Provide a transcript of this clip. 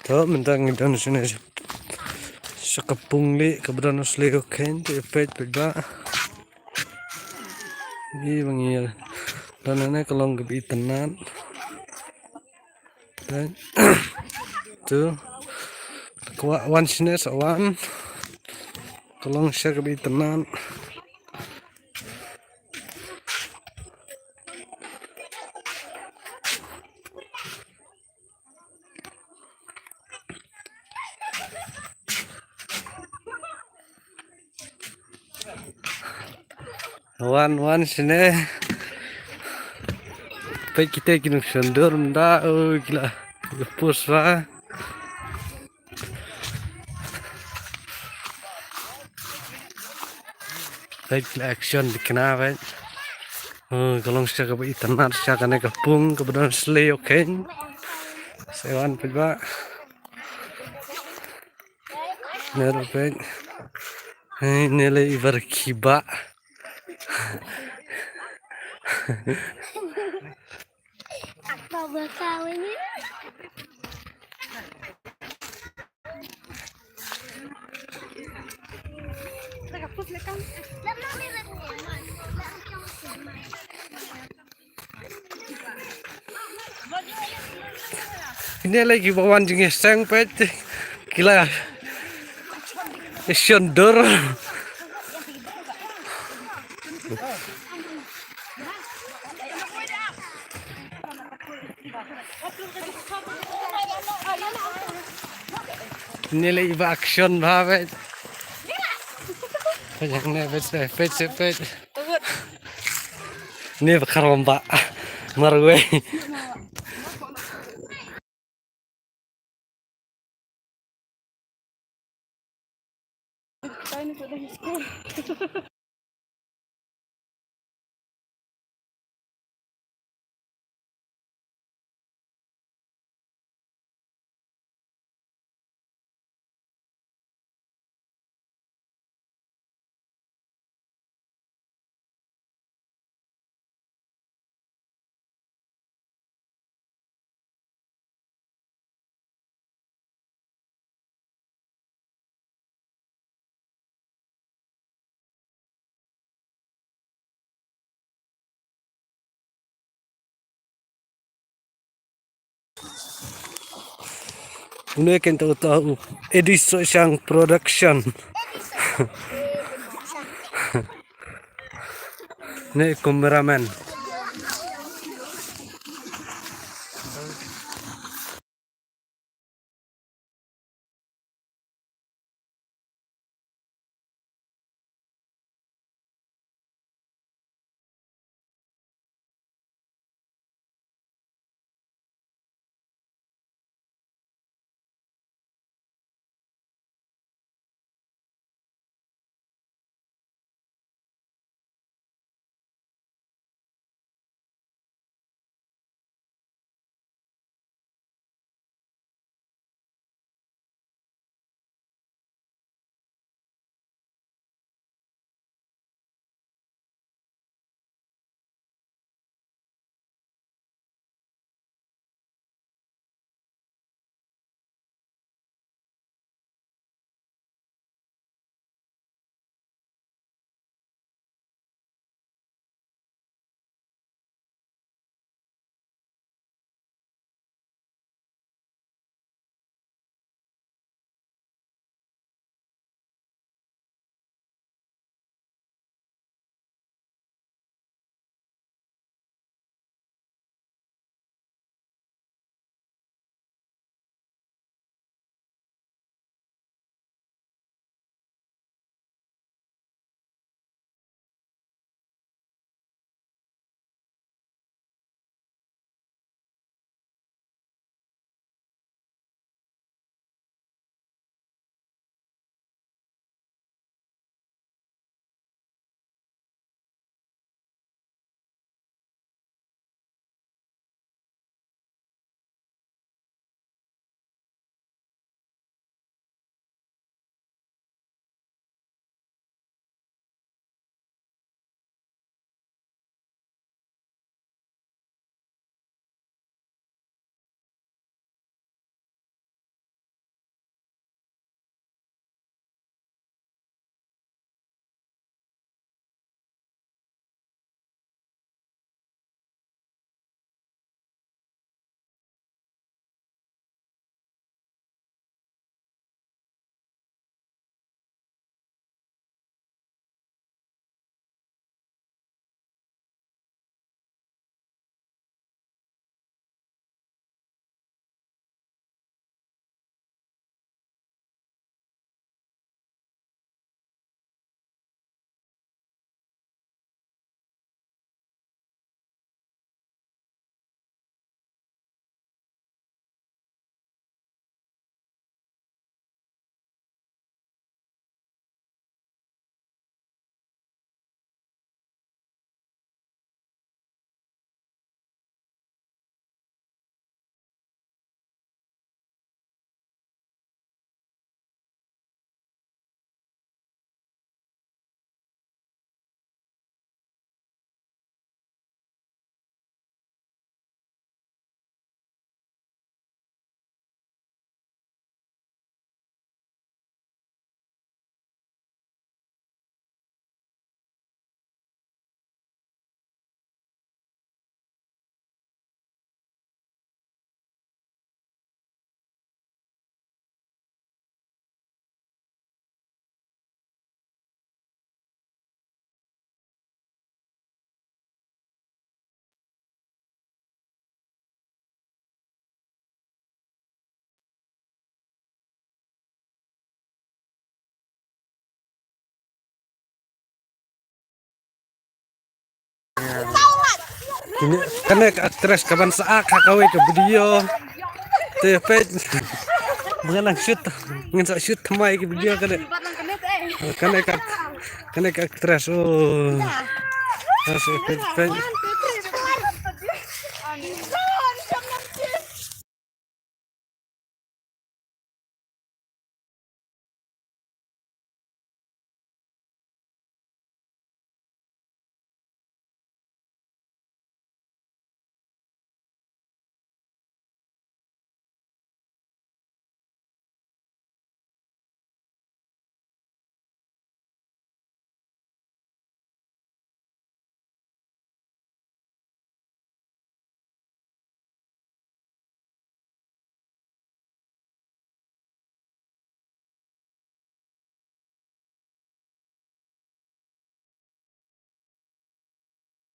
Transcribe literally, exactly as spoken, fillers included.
To mynta ngi don shane sha ka pung lieh kaba don u slieu khein, te peit peit ba. Ïa ba ngi don hangne ka long kaba itynnad. Peit. To. Kwah wan shane sa wan. Ka long sha kaba itynnad. Wan wan shane. Peit kita ki nongshon dur mynta, oh, ki la pus ba. Peit ki la action dikna peit. Oh, ka long sha kaba itynnad sha kane ka pung kaba don slieu khein. Sa wan peit ba. Ne ruh peit. Hei, ne lei iba rkhie bah. Kine lei kiba wan jingïaseng peit ki la shon dur. Kine lei ba action ba peit. Peit hangne peit peit peit peit. Kine ba kharom ba marwei. Une kynta uta u Eddy Soshang Production. Ne cameraman. Kane ka actress ka ban sa ak ha kawei ka video. Te peit. Ba ngan nang shoot, ngan sa shoot thymmai ka video kane. Kane ka, kane ka actress. Oh. Peit, peit.